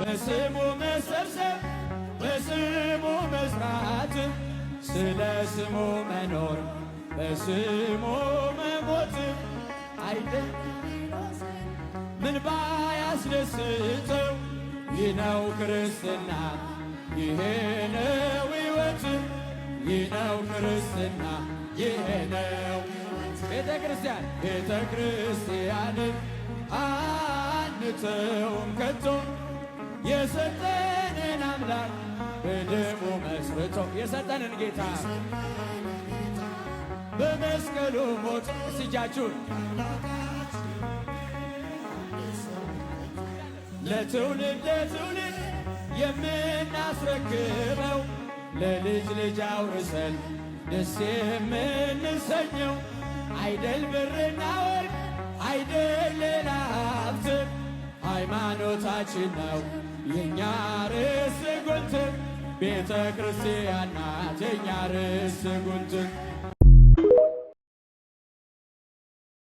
በስሙ መሰብሰብ፣ በስሙ መስራት፣ ስለ ስሙ መኖር፣ በስሙ መሞት አይደል ምን ባያስደስተው? ይህ ነው ክርስትና፣ ይሄ ነው ሕይወት፣ ይህ ነው ክርስትና፣ ይሄ ነው ቤተ ክርስቲያን። ቤተ ክርስቲያንን አንተውም ከቶ፣ የሰጠንን አምላክ በደሙ መስርቶ፣ የሰጠንን ጌታ በመስቀሉ ሞት። እጃችሁን ለትውልድ ለትውልድ የምናስረክበው፣ ለልጅ ልጅ አውርሰን ደስ የምንሰኘው አይደል ብርና ወርቅ፣ አይደል ሌላ ሀብት፣ ሃይማኖታችን ነው የእኛ ርስት ጉልት። ቤተ ክርስቲያን ናት የእኛ ርስት ጉልት።